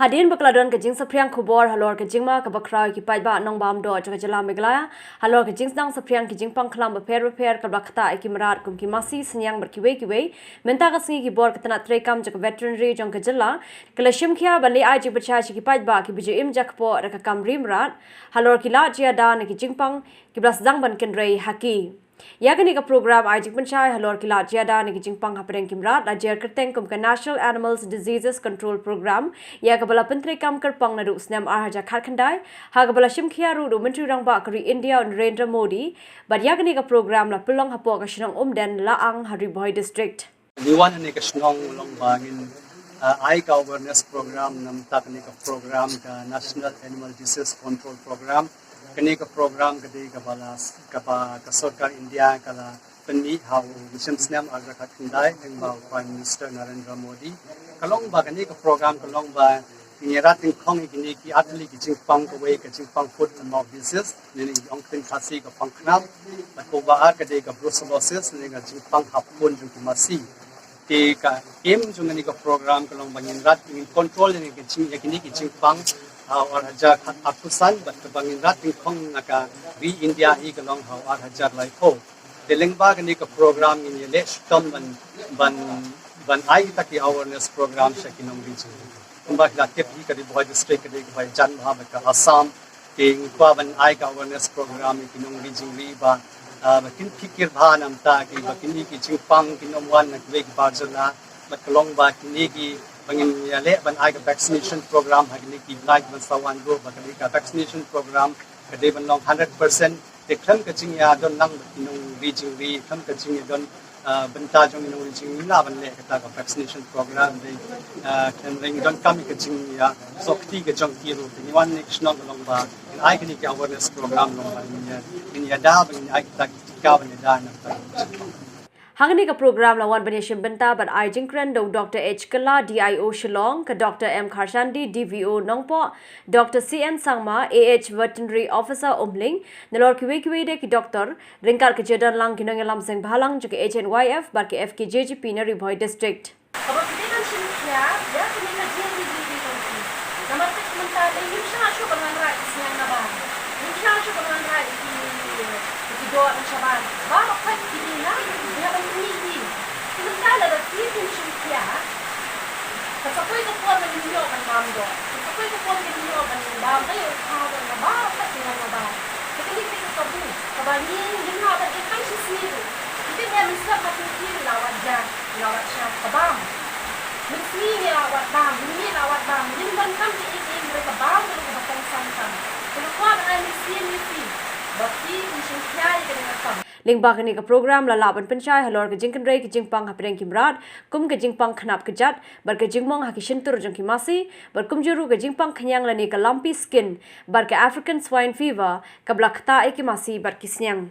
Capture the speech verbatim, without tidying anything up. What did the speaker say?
Hadien ba ka la don ka jingsaphriang khubor halor ka jingma kaba khraw ïa ki paidbah nongbam doh jong ka jylla Meghalaya halor ka jingsdang saphriang ki jingpang khlam bapher bapher kaba la ktah ïa ki mrad kum ki masi, sniang bad kiwei kiwei, mynta ka sngi ki bor ka tnat treikam jong ka Veterinary jong ka jylla ka la shim khia ban leit ai jingpynshai sha ki paidbah kiba ju im jakpoh da ka kam ri mrad halor ki lad jia da na ki jingpang kiba la sdang ban kynrei ha ki. Ïa kane ka program ai jingpynshai halor ki lad jia da na ki jingpang hapdeng ki mrad la jer kyrteng kum ka National Animals Diseases Control Program, ïa kaba la pyntreikam kyrpang naduh u snem ar hajar khatkhyndai, ha kaba la shim khia ruh da u Myntri Rangbah ka ri India u Narendra Modi. Bad ïa kane ka program la pynlong hapoh ka shnong Umden, Laang, ha Ri Bhoi District. Ngi wan hangne ka shnong long ba ngin, ah, ai ka awareness program namar kane ka program ka National Animal Disease Control Program. Kane ka program ka dei kaba la, kaba ka sorkar India ka la pynmih ha u mynshem snem ar hajar khatkhyndai lyngba u Prime Minister Narendra Modi. Ka long ba kane ka program ka long ba ngin ïarap tyngkhong ïa kine ki artylli ki jingpang, kawei ka jingpang foot and mouth disease, ne ngi ong ktien Khasi ka pang khnap, bad kaba ar ka dei ka brucellosis ne ka jingpang hapkhun jong ki masi. Te ka aim jong kane ka program ka long ba ngin ïarap ngin control ïa kine ki jing, ïa kine ki jingpang ha u ar hajar arphew san, bad kaba ngin ïarap tyngkhong na ka ri India hi ka long ha u ar hajar laiphew. Te lyngba kane ka program ngin ïaleh shitom ban, ban, ban ai kita ki awareness program sha ki nongri jingri. Kumba ki la tip hi, ka Ri Bhoi District ka dei kaba jan bha bad ka Assam. Te ngi kwah ban ai ka awareness program ïa ki nongri jingri ba, ah, ba kin phikir bha namar ki ba kine ki jingpang kin ym wan na kiwei ki bar jylla. Bad ka long ba kine ki, ba ngin ïaleh ban ai ka vaccination program ha kine ki bnai kiban sa wan ruh, ba kane ka vaccination program ka dei ban long hundred percent. Te khlem ka jingïadon lang bad ki nongri jingri, khlem ka jingïadon, ah, bynta jong ki nongri jingri, ngi lah ban leh kata ka vaccination program. Te, ah, khlem, ngi donkam ïa ka jingïasohkti ka jong ki ruh. Te ngi wan hangne ka shnong ka long ba ngin ai kane ka awareness program, long ba ngin ïa, ngin ïada, ba ngin ai kita ki tika ban ïada na kata ka jingpang. Ha kane ka program la wan ban ïashim bynta bad ai jingkren da u Doctor H Kylla, D I O Shillong, ka Doctor M Kharshandi, D V O Nongpoh, Doctor C N Sangma, A H Veterinary Officer Umling, nalor kiwei kiwei de ki doktor, ryngkat ka jingdon lang ki nongïalam seng bhalang jong ka H N Y F bad ka F K J G P na Ri Bhoi District. Kaba phi dei ban shim khia ïa kane ka jingri jingri jong phi. Namar te mynta dei ngim shah shuh ban wanrah ïa ki sniang na bar. Ngim shah shuh ban wanrah ïa ki, ïa ki doh na shabar. Baroh khoit phi dei na, phi hap ban pynmih hi. Te mynta lada phi phim shim khia, ka sa poi ka por ba ngin ïoh ban bam doh. Ka sa poi ka por ba ngin ïoh ban bam, ka ïoh ka doh na baroh khoit phi wan na bar. Te kane ka dei ka kabu kaba ngi ngim lah ban im tang shi sngi ruh. Phi tip ne, mynsngi ba phi la wad jar, la wad shad ka bam. Mynsngi ngi la wad bam, ngi la wad bam, ngim donkam ïa ïing ïing re ka bam ruh kaba kongsan tam. Te nga kwah ban ai mynsiem ïa phi ba phi kin shim khia ïa kane ka kam. Lyngba kane ka program la lah ban pynshai halor ka jingkynrei ka jingpang hapdeng ki mrad, kum ka jingpang khnap kjat, bad ka jingmong ha ki shyntur jong ki masi, bad kumjuh ruh ka jingpang khñiang lane ka lumpy skin, bad ka African Swine Fever, kaba la ktah ïa ki masi bad ki sniang.